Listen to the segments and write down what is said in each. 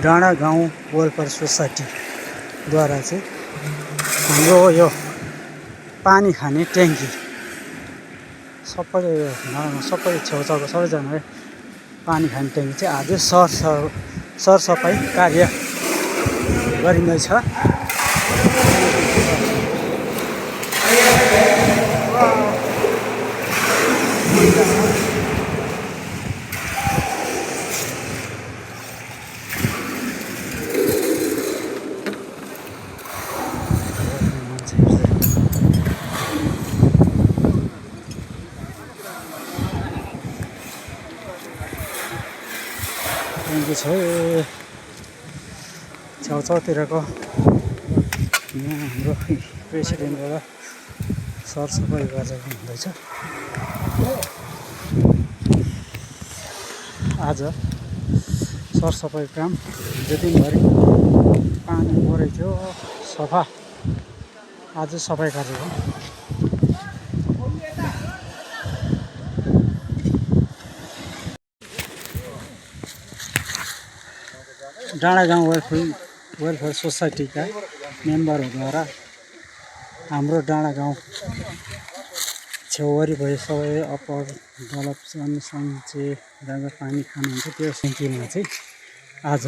डाँडा गाउँ वेलफेयर सोसाइटीद्वारा चाहिँ हाम्रो यो पानी खाने ट्याङ्की सबै छेउछाउको सबैजनाले पानी खाने ट्याङ्की चाहिँ आज सरसफाइ कार्य गरिँदैछ। ट्याङ्की छ छेउछाउतिरको यहाँ हाम्रो प्रेसिडेन्टबाट सरसफाइ गरेको हुँदैछ। आज सरसफाइ काम हिजो दिनभरि पानी परेको थियो सफा आज सफाइ कार्य हो। डाँडा गाउँ वेलफेयर सोसाइटीका मेम्बरहरूद्वारा हाम्रो डाँडा गाउँ छेउवरि भए सबै अप्पर डलप्सन सन्चे जहाँ पानी खानुहुन्छ त्यो ट्याङ्कीमा चाहिँ आज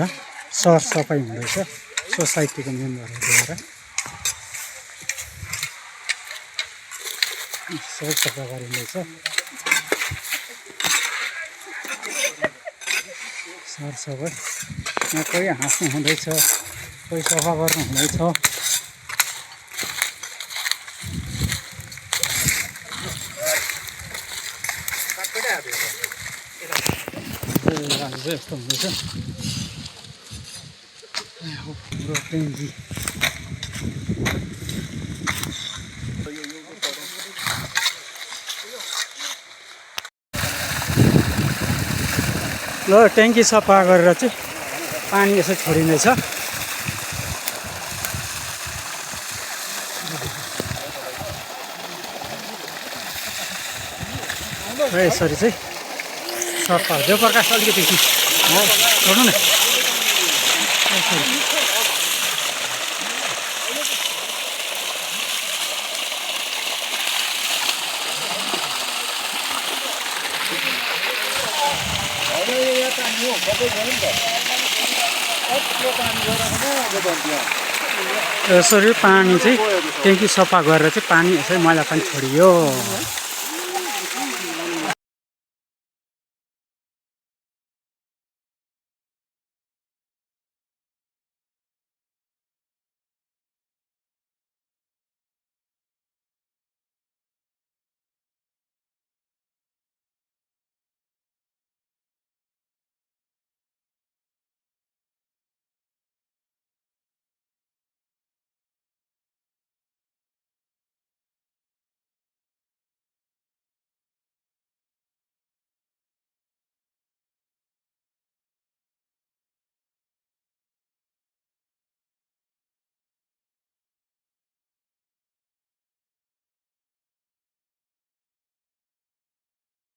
सरसफाइ हुँदैछ सोसाइटीको मेम्बरहरूद्वारा। सरसफाइ गरिँदैछ। सरसफाइ यहाँ कोही हाँस्नु हुँदैछ, कोही सफा गर्नु हुँदैछ। आज यस्तो हुँदैछ हाम्रो ट्याङ्की। ल ट्याङ्की सफा गरेर चाहिँ पानी यसो छोडिँदैछ। यसरी चाहिँ सफा जो प्रकाश अलिकति छोड्नु न यसरी। यसरी पानी चाहिँ ट्याङ्की सफा गरेर चाहिँ पानी यसरी मैला पानी छोडियो।